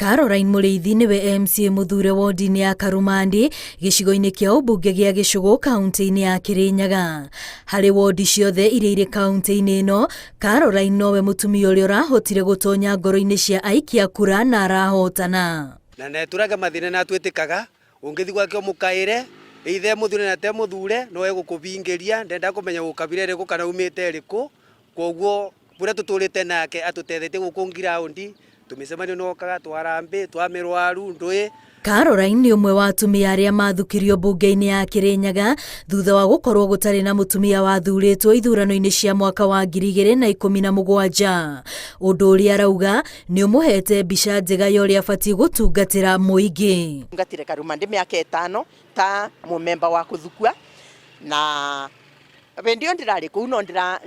Caroline Mũrĩithi nĩwe MCA mũthure wondi-inĩ ya Karumandi gĩcigo-inĩ kĩa ũmbunge gĩa Gĩcũgũ kaunti-inĩ ya Kĩrĩnyaga. Harĩ wondi ciothe iria irĩ kaunti-inĩ ĩno, Caroline nowe mũtumia ũrĩa ũrahotire gũtonya ngoro-inĩ cia aikia kura na arahotana. Na netũraga mathĩna na twĩtĩkaga ũngĩthi gwake ũmũkaĩre either emũthure na temũthure no egũkũbingĩria ndenda kũmenya gũkabira ĩrĩkũ kana umĩte ĩrĩkũ. Koguo bũrĩa tũtũrĩte nake atũtethetie gũkũ ngiraundi tũmĩcemanio nokaga twarambĩ twamĩrwaru ndũĩ. Caroline nĩ ũmwe wa atumia arĩa mathukirio mbunge-inĩ ya Kĩrĩnyaga thutha wa gũkorwo gũtarĩ na mũtumia wathurĩtwo ithurano-inĩ cia mwaka wa 2017. Ũndũ ũrĩa arauga nĩ ũmũhete mbica njega ya ũrĩa abatiĩ gũtungatĩra mũingĩ. Ngatire Karumandi mĩaka ĩtano ta mũmemba wa kũthukua na hĩndĩ ĩyo ndĩrarĩ kũu no ndĩra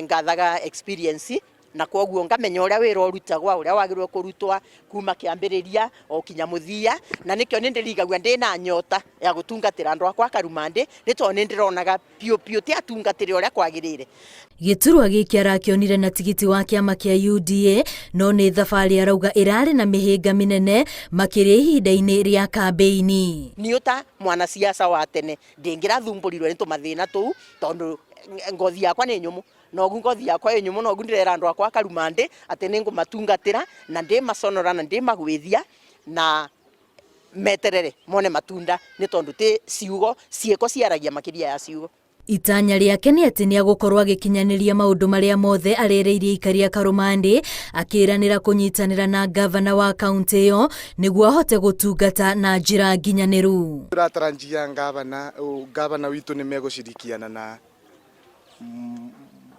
ngathaga experience na kwoguo ngamenya ũrĩa wĩra ũrutagwa, ũrĩa wagĩrĩirwo kũrutwa kuma kĩambĩrĩria o kinya mũthia, na nĩkĩo nĩ ndĩrigagua ndĩna nyota ya gũtungatĩra andũ akwa a Karumandi nĩ tondũ nĩ ndĩronaga biũ biũ ti atungatĩre ũrĩa kwagĩrĩire. Gĩturwa gĩkĩ arakĩonire na tigiti wa kĩama kĩa UDA no nĩ thabarĩ arauga ĩrarĩ na mĩhĩnga mĩnene makĩria ihinda-inĩ rĩa kambĩini. Niũ ta mwanasiasa wa tene ndĩngĩrathumbũrirwo nĩ tũmathĩna tũu tondũ ngothi yakwa nĩ nyũmũ nogu ngothi yakwa ĩ nyũmũ nogu ndĩrera andũ akwa a Karumandi atĩ nĩ ngũmatungatĩra na ndĩmaconora na ndĩmagwĩthia na meterere mone matunda nĩ tondũ ti ciugo, ciĩko ciaragia makĩria ya ciugo. Itanya rĩake nĩ atĩ nĩ agũkorwo agĩkinyanĩria maũndũ marĩa mothe arereirie aikari a Karumandi, akĩĩranĩra kũnyitanĩra na ngavana wa kaũntĩ ĩyo nĩguo ahote gũtungata na njĩra nginyanĩru. Tũratarajia ngavana, ngavana witũ nĩ megũcirikiana na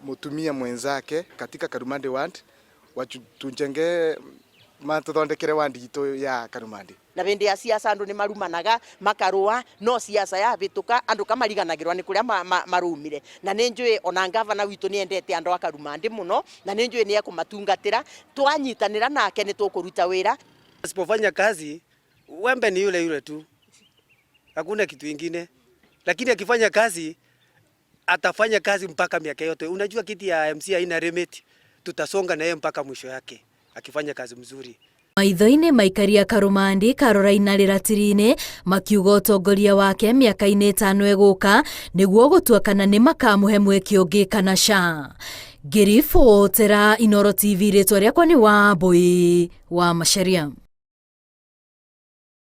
mũtumia mwenzake katika Karumandi ward watujengee matũthondekere ward itũ ya Karumandi. Na hĩndĩ ya siasa andũ nĩ marumanaga makarũa, no siasa yahĩtũka andũ kamariganagĩrwo nĩ kũrĩa marumire. Na nĩ njũĩ ona ngavana witũ nĩ endete andũ a Karumandi mũno, na nĩ njũĩ nĩ ekũmatungatĩra. Twanyitanĩra nake nĩ tũkũruta wĩra. Asipofanya kazi wembe ni yule yule tu, hakuna kitu ingine, lakini akifanya kazi atafanya kazi mpaka miaka yote. Unajua kiti ya MC haina limit, tutasonga na yeye mpaka mwisho yake akifanya kazi mzuri. Maitho-inĩ ma aikari a Karumandi, Caroline arĩ ratiri-inĩ makiuga ũtongoria wake mĩaka-inĩ ĩtano ĩgũka nĩguo gũtua kana nĩ makamũhe mweke ũngĩ kana ca. Ngĩribotera Inooro TV rĩtwa rĩakwa nĩ Wambui wa Macharia.